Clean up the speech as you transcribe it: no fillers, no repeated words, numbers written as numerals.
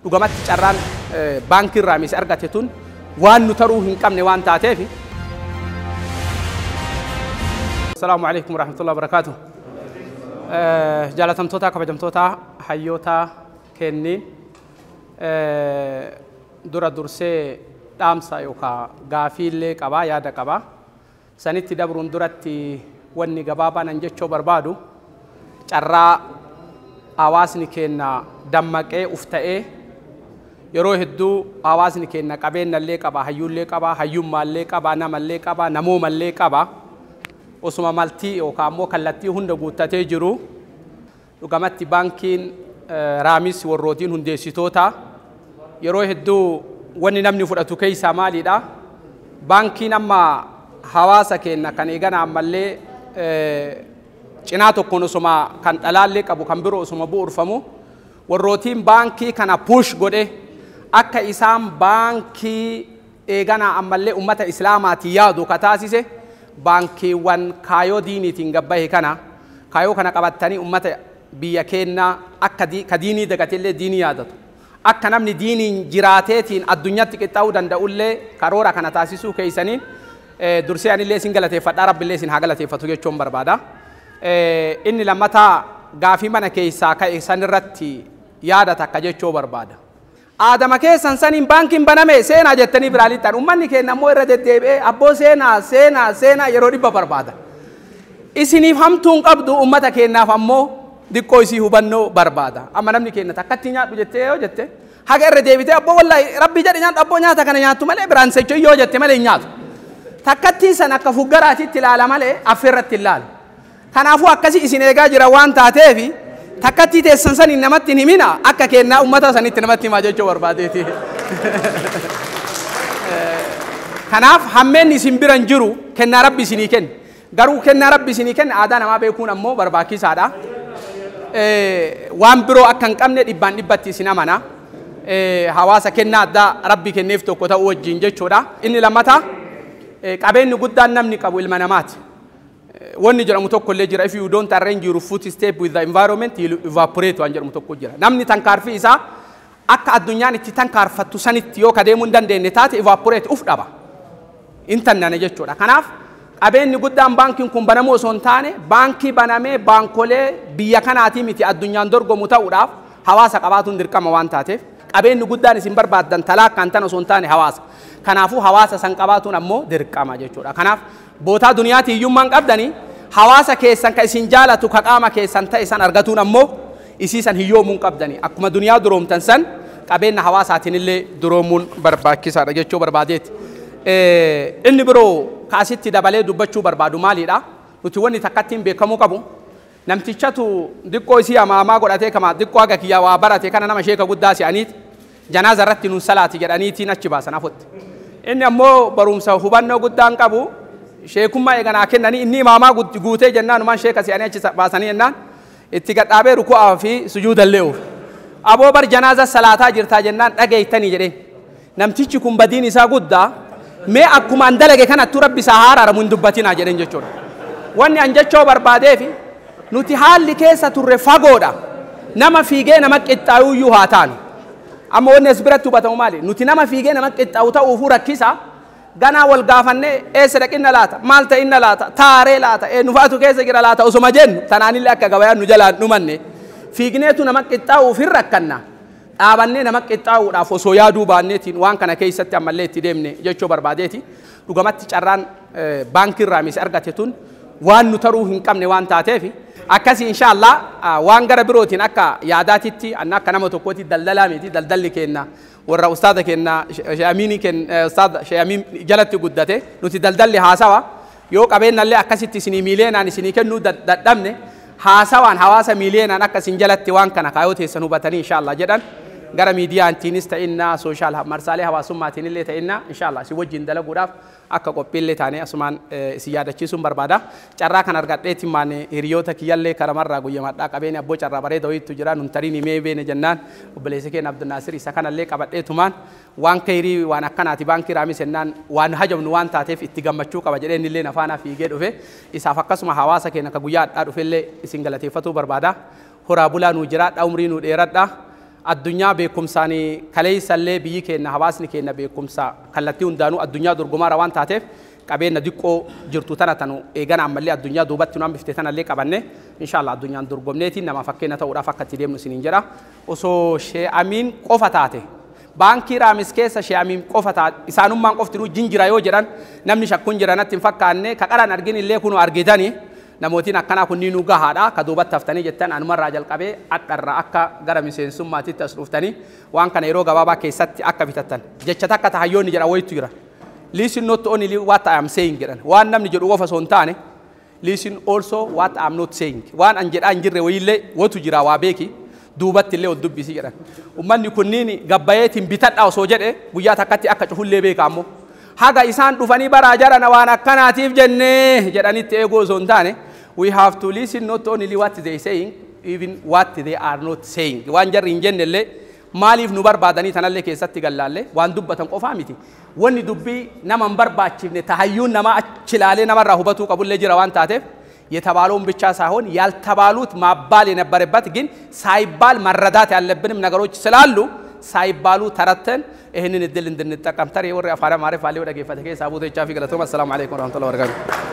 Dhugamatti carraan baankii Raamis argate tun waan nu taruu hin qabne waan taateef. Assalaamu alaikum warahmatullahi wabarakaatuh. Jaalatamtoota, kabajamtoota, hayyoota kenniin, dura dursee dhaamsa yookaan gaafiillee qabaa, yaada qabaa. Sanitti dabruun duratti wanni gabaabaa nan jechuu barbaadu, carraa hawaasni keenya dammaqee uf ta'ee, yeroo hedduu hawaasni keenya qabeenyallee qaba, hayyuullee qaba, hayyummaallee qaba, namallee qaba, namoomallee qaba. Osuma maltii yookaan ammoo kallattii hunda guuttatee jiru, dhugamatti baankiin Raamis warrootiin hundeessitoota yeroo hedduu wanni namni fudhatu keessaa maalidha? Baankiin amma hawaasa keenya kan eegana ammallee cinaa tokkoon osuma kan dhalaallee qabu, kan biroo osuma bu'uurfamu, warrootiin baankii kana push godhe akka isaan baankii eegana ammallee ummata islaamaatii yaadu ka taasise, baankiiwwan kaayoo diiniitiin gabbahe kana, kaayoo kana qabattanii ummata biyya keenyaa akka ka diinii dagateellee diinii yaadatu, akka namni diiniin jiraateetiin addunyaatti qixxaa'uu danda'ullee karoora kana taasisuu keeysaniin dursee anillee isin galateeffadhaa, rabbillee isin haa galateeffatu jechuun barbaada. Inni lammataa gaafii mana keessaa ka'e sanirratti yaada takka jechuu barbaada. Aadama keessan saniin baankiin baname seenaa jettanii biraa lixxan, uummanni keenya ammoo irra deddeebi'ee abboo seenaa seenaa seenaa yeroo 100 barbaada. Isiniif hamtuun qabdu, uummata keenyaaf ammoo diqqoo isii hubannoo barbaada. Amma namni keenya takkatti nyaadhu jettee yoo jette, haga irra deebitee abboo wallaahi rabbi jedhe nyaadhu, abboo nyaata kana nyaattu malee biraan socho'u yoo jette malee hin nyaatu. Takkattiin san akka fuggaraatitti ilaala malee affeerratti ilaalu. Kanaafuu akkasi isin eegaa jira waan taateefi takkattii teessan saniin namatti hin himina, akka kennaa uummata sanitti namatti himaa jechuu barbaadeeti. Kanaaf hammeenni isin bira hin jiru, kennaa rabbi isinii kenne. Garuu kennaa rabbi isinii kenne aadaa namaa beekuun ammoo barbaachisaadha. Waan biroo akka hin qabne dhibbaan dhibbatti isin amana. Hawaasa kennaa addaa rabbi kenneef tokko ta'uu wajjin jechuudha. Inni lammataa, qabeenyi guddaan namni qabu ilma namaati. Wanni jedhamu tokko illee jira. "If you don't arrange your footstep with the environment, you evaporate" waan jedhamu tokko jira. Namni tankaarfii isaa akka addunyaan itti tankaarfattu sanitti yoo kadeemuu hin dandeenye taate, evaporate uf dhaba. Intannane jechuudha. Kanaaf qabeenyi guddaan baankiin kun banamuu osoo hin taane, baankii banamee baankolee biyya kanaatii miti addunyaan dorgomu ta'uudhaaf hawaasa qabaatuun dirqama waan taateef, qabeenyi guddaan isin barbaaddan talaakkaan tan osoo hin taane hawaasa. Kanaafuu hawaasa san qabaatuun ammoo dirqama jechuudha. Kanaaf bootaa duniyaatii hiyyummaan qabdanii, hawaasa keessan ka isin jaalatu, ka qaama keessan ta'e san argatuun ammoo isii san hiyyoomuun qabdanii. Akkuma duniyaa duroomtan san qabeenya hawaasaatiin illee duroomuun barbaachisaadha jechuu barbaadeeti. Inni biroo kaasitti dabalee dubbachuu barbaadu maalidha? Nuti wanni takkattiin beekamuu qabu, namtichatu diqqoo isii amaamaa godhatee kama diqqoo haga kiyyaa waa barate kana nama sheeka guddaa si'aniiti janaaza irratti nun salaati jedhaniitiin achi baasan afutti. Inni ammoo barumsa hubannoo guddaan qabu, sheekummaa eeganaa kennanii inni imaamaa guutee jennaan sheeka si'anii achi baasanii jennaan itti gadhaabee ruku'aa fi sujuudallee oofe. Aboo bar janaaza salaataa jirtaa jennaan dhageeytanii jedheen. Namtichi kun badiin isaa guddaa, mee akkuma an dalage kanattu rabbi isaa haa araaramu hin dubbatinaa jedheen jechuudha. Wanni an jechoo barbaadeefi, nuti haalli keessa turre fagoodha. Nama fiigee nama qixxaayuyyuu haa taanu. Amma wanni as biratti hubatamu maali? Nuti nama fiigee nama qixxaayu ta'uufuu rakkisa. Ganaa wal gaafannee eessa dhaqinna laata? Maal ta'inna laata? Taaree laata? Eenyufaatu keessa jira laata? Osoma jennu tanaanillee akka gabayaan nu jalaan dhumanne fiigneetu nama qixxaa'uuf hin rakkanna. Dhaabannee nama qixxaa'uudhaaf osoo yaaduu baanneetiin waan kana keessatti ammallee itti deemne jechuu barbaadeeti. Dhugamatti carraan baankii Raamis argate tun waan nu taruu hin qabne waan taateef, akkasii inshaallah waan gara birootiin akka yaadaatitti anna akka nama tokkootti daldalaa miti, daldalli kenna warra ustaada kenna Sheeyamiinii kenna, ustaada Sheeyamiin jalatti guddate. Nuti daldalli haasawa yoo qabeenyallee akkasitti isinii miileenaan isinii kennuu dadhabne, haasawaan hawaasa miileenaan akka isin jalatti waan kana kaayoo teessan hubatanii inshaallah jedhan gara miidiyaatiinis ta'innaa, social marsaalee hawaasummaatiin illee ta'innaa, inshaallah isin wajjin dalaguudhaaf akka qophiillee taanee asumaan isin yaadachiisuun barbaada. Carraa kan argadheetiin maan hiriyoota kiyyallee karamarraa guyyamadhaa qabeenya abboo carraa bareeda wayiitu jira nun tarii himee beene jennaan, obboleessi keenya Abdulnaasir isa kanallee qabadheetumaan waan kayrii waan akkanaati baankii Raamis jennaan waan hajamnu waan taateef itti gammachuu qaba jedheen illee nafaanaa fiigee dhufe. Isaaf akkasuma hawaasa keenya ka guyyaa hadhaa dhufellee isin galateeffatuu barbaada. Horaa bulaa, nuu jiraadha, umrii nuu dheeradha. Addunyaa beekumsaan kaleessallee biyyi keenya, hawaasni keenya beekumsa kallattii hundaanuu addunyaa dorgomaara waan taateef, qabeenya diqqoo jirtu tana tanu eegana ammallee addunyaa duubatti nu hambifte tanallee qabanne inshallah addunyaan dorgomneetiin nama fakkeenya ta'uudhaaf akka itti deemnu isiniin jedha. Osoo Shee Amiin qofa taate, baankii Raamis keessa Shee Amiin qofa taate, isaanummaan qoftinuu jinjira yoo jedhan namni shakkuun jira natti hin fakkaanne. Ka qaraan argin illee kunu argitanii, namootiin akkanaa kunniinuu gahaadha. Ka duubatti haftanii jettan anumarraa jalqabee adharraa akka gara miseensummaatitti as dhuftanii waan kana yeroo gabaabaa keessatti akka bitattan jecha takka tahayyoonni jedha wayitu jira. "Listen not only what I am saying" jedhan. Waan namni jedhu qofa osoo hin taane, "Listen also what I am not saying." Waan an jedhaa hin jirre wayiillee watu jira, waa beeki, duubatti illee ol dubbisi jedhan. Ummanni kunniin gabbayeetiin bitadha osoo jedhe guyyaa takkatti akka cufullee beeka. Ammoo haga isaan dhufanii baraa jarana waan akkanaatiif jennee jedhanitti eeguu osoo hin taane, we have to listen not only what they saying, even what they are not saying. Waan jarri hin jennellee maaliif nu barbaadanii tanallee keessatti gallaalle waan dubbatan qofaa miti. Wanni dubbii nama hin barbaachifne tahayyuun nama achi ilaalee namarraa hubatuu qabullee jira waan taateef, የተባለውን ብቻ ሳይሆን ያልተባሉት ማባል የነበረበት ግን ሳይባል መረዳት ያለብንም ነገሮች ስላሉ ሳይባሉ ተረተን ይህንን እድል እንድንጠቀም ተር warri Afaan Amaariffaa illee dhageeffate keessaa buute jechaa fi galatooma. Assalaamu alaikum warahmatullahi wabarakatuh.